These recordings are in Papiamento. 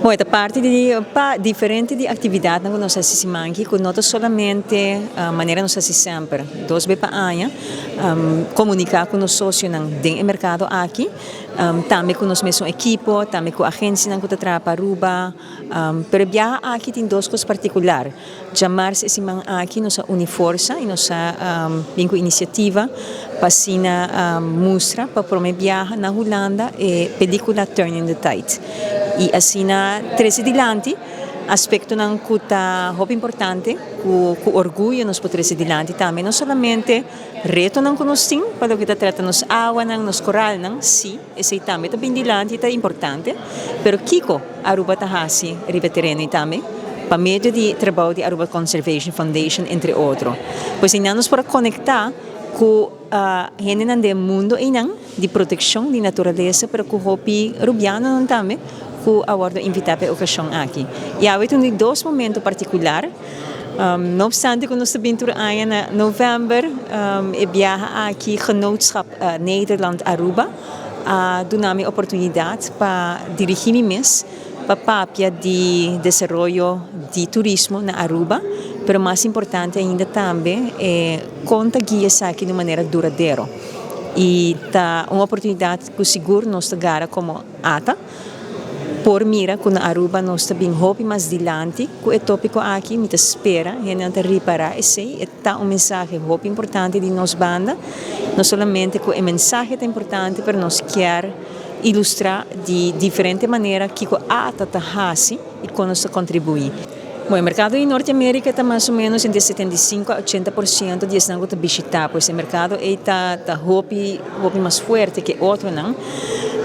Bon, e ta parti di pa diferente di actividadnan cu nos haci siman aki, cu no ta solamente manera nos haci semper, 2 be pa aña, comunica cu nos socionan den e mercado aki, tambe cu nos mesun ekipo, tambe cu agencianan cu ta traha pa Aruba, pero e biaha aki tin dos cos particular. Djamars e siman aki nos a uni forsa y nos a bin cu iniciativa pa asina mustra pa prome biaha na Hulanda e pelicula Turning the Tide y asina trece dilanti aspectonan cu ta hopi importante cu cu orguyo nos por trece dilanti tambe, no solamente retonan cu nos tin pa loke ta trata nos awanan, nos coralnan, si esey tambe ta bin dilanti y ta importante, pero kico Aruba ta haci riba e tereno y tambe pa medio di trabou di Aruba Conservation Foundation entre otro. Pues einan nos por a conecta cu hendenan den mundo einan di proteccion di naturalesa pero cu hopi Rubianonan tambe cu a wordo invita pa e ocasion aki. Y awe ta un di dos momento particular, no obstante cu nos ta bin tur aña na november, e biaha aki Genootschap Nederland Aruba a duna mi oportunidad pa dirigi mi mes pa papia di desaroyo di turismo na Aruba, pero mas importante ainda tambe e con ta guia esaki di un manera duradero. Y ta un oportunidad cu sigur nos ta gara como ATA por mira cu na Aruba nos ta bin hopi mas dilanti cu e topico aki. Mi ta spera hendenan ta ripara esey, e ta un mensahe hopi importante di nos banda, no solamente cu e mensahe ta importante, pero nos kier ilustra di diferente manera kico ATA ta haci y con nos ta contribui. Bon, e mercado di Norte America ta mas o menos entre 75 a 80% di esnan cu ta bishita, pues e mercado ey ta hopi hopi mas fuerte ke otronan.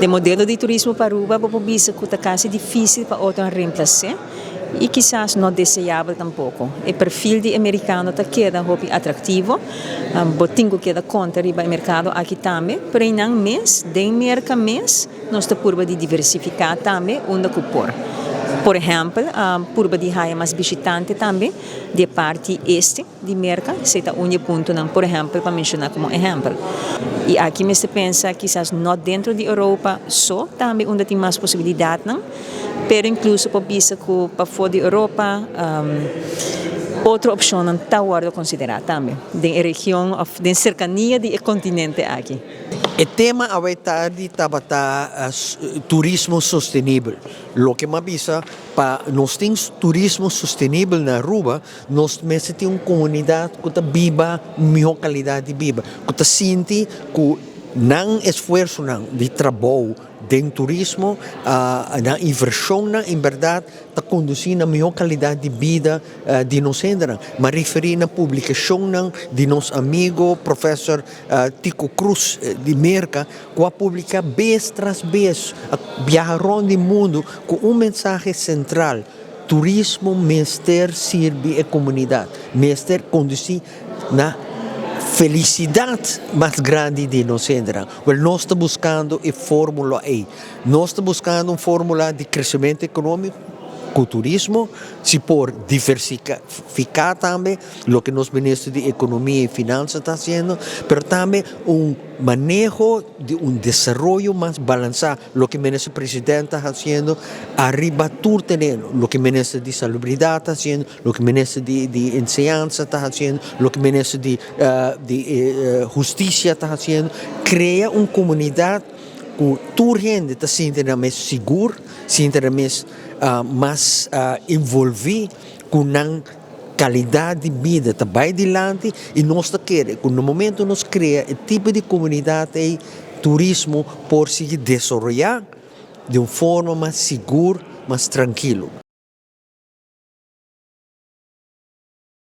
Den modelo di turismo pa Aruba bo por bisa cu ta casi dificil pa otronan reemplace y kisas no deseabel tampoco. E perfil di e mericano ta keda hopi atractivo, bo tin cu keda conta riba e mercado aki tambe, pero eynan mes, den Merca mes, nos ta purba di diversifica tambe unda cu por. Por ehempel, purba di haya mas bishitante tambe di e parti este di Merca, esey ta un di e puntonan, por ehempel, pa menciona como ehempel. Y aki mester pensa kisas no dentro di Europa so, tambe unda tin mas posibilidadnan, pero incluso por bisa cu pafo di Europa otro opcionnan ta wordo considera tambe den e region of den cercania di e continente aki. E tema awe tardi tabata turismo sostenibel. Loke m'a bisa, pa nos tin turismo sostenibel na Aruba, nos mester tin un comunidad cu ta biba miho calidad di biba, cu ta sinti cu nan esfuersonan di trabou den turismo, nan inversionnan en berdad ta conduci na miho calidad di bida di nos hendenan. M'a referi na publicacionnan di nos amigo Professor Tico Cruz di Merca cu a publica bes tras bes, a biaha rond di mundo cu un mensahe central, turismo mester sirbi e comunidad, mester conduci na felicidad mas grandi di nos hendenan. Wel, nos ta buscando e formula ey. Nos ta buscando un formula di crecemento economico cu turismo, si por diversifica tambe loke nos minister di Economia y Finansa ta haciendo, pero tambe un maneho di un desaroyo mas balansa, loke minister president ta haciendo ariba tur tereno, loke minister di Salubridad ta haciendo, loke minister di Enseñansa ta haciendo, loke minister di Husticia ta haciendo, crea un comunidad cu tur hende ta sinti nan mes sigur, sinti nan mes mas envolvi cu nan calidad di bida ta bay dilanti y nos ta kere cu na momento nos crea e tipo di comunidad ey, turismo por sigui desaroya di un forma mas sigur, mas trankilo.